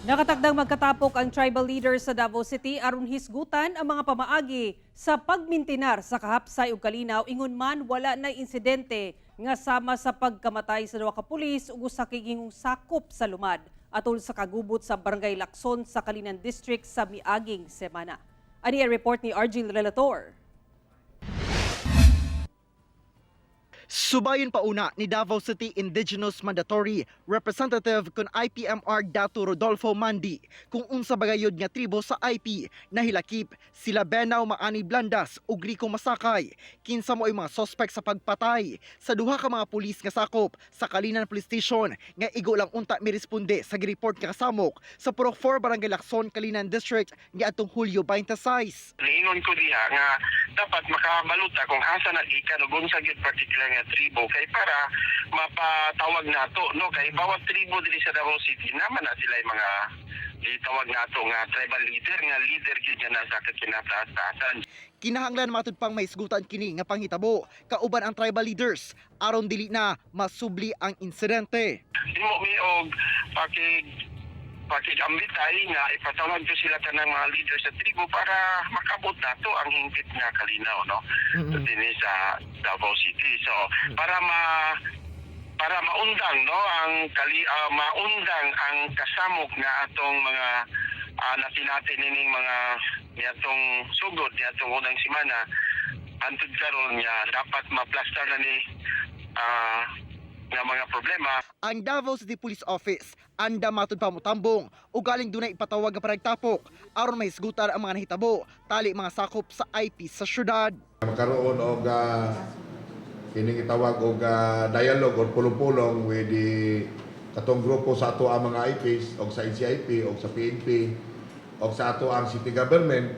Nakatakdang magkatapok ang tribal leaders sa Davao City aron hisgutan ang mga pamaagi sa pagmintinar sa kahapsay ug kalinaw, ingon man wala na insidente nga sama sa pagkamatay sa duha ka pulis ug usa ka igingong sakop sa lumad atol sa kagubot sa Barangay Lacson sa Calinan District sa miaging semana. Ani ang report ni Argil Relator. Subayon pauna ni Davao City Indigenous Mandatory Representative kun IPMR Dato Rodolfo Mandi kung unsa bagayod nga tribo sa IP nahilakip sila Benaw Maani Blandas ug Rico Masakay, kinsa mo ay mga sospek sa pagpatay sa duha ka mga pulis nga sakop sa Calinan Police Station nga igo lang unta miresponde sa gireport nga kasamok sa Purok 4, Barangay Lacson, Calinan District niadtong Hulyo 26. Niingon ko diha nga dapat makabaluta kung asa na gikan ug unsa gyud particular nga tribo kay para mapatawag nato, no, kay bawat tribo diri sa Davao City naman na sila yung mga gitawag nato nga tribal leader, nga leader gyud nga nasa kinataas-taasan. Kinahanglan matud pang mahisgutan kini nga panghitabo kauban ang tribal leaders aron dili na masubli ang insidente. Himo mi og pakigambitay nga ipatawag ko sila tanang mga leader sa tribo para makabot nato ang hingpit nga kalinaw, no, dinhi sa Davao City. So para maundang, no, ang maundang ang kasamok nga atong mga natinati nining mga niatong sugod niatong unang semana antud karon nga dapat maplastar na ni nga mga problema. Ang Davao City Police Office anda matud pa motambong o galing dunay ipatawag nga panagtapok aron mahisgutan ang mga nahitabo tali mga sakop sa IP sa syudad. Magkaroon og kining itawag og dialogue or pulong-pulong with the katong grupo sa ato ang mga IPs og sa NCIP og sa PNP og sa ato ang city government.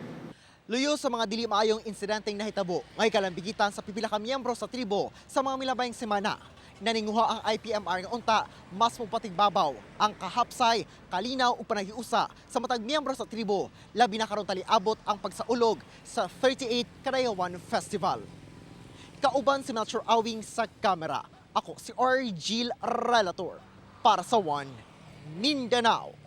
Luyo sa mga dili maayong insidenteng nahitabo ngay kalambigitan sa pipila ka miyembro sa tribo sa mga milabayng semana. Naninguha ang IPMR nga unta mas mopatigbabaw ang kahapsay, kalinaw ug panaghiusa sa matag miyembro sa tribo, labi na karon taliabot ang pagsaulog sa 38 Kadayawan Festival. Kauban si Melchor Awing sa kamera. Ako si Argil Relator para sa One Mindanao.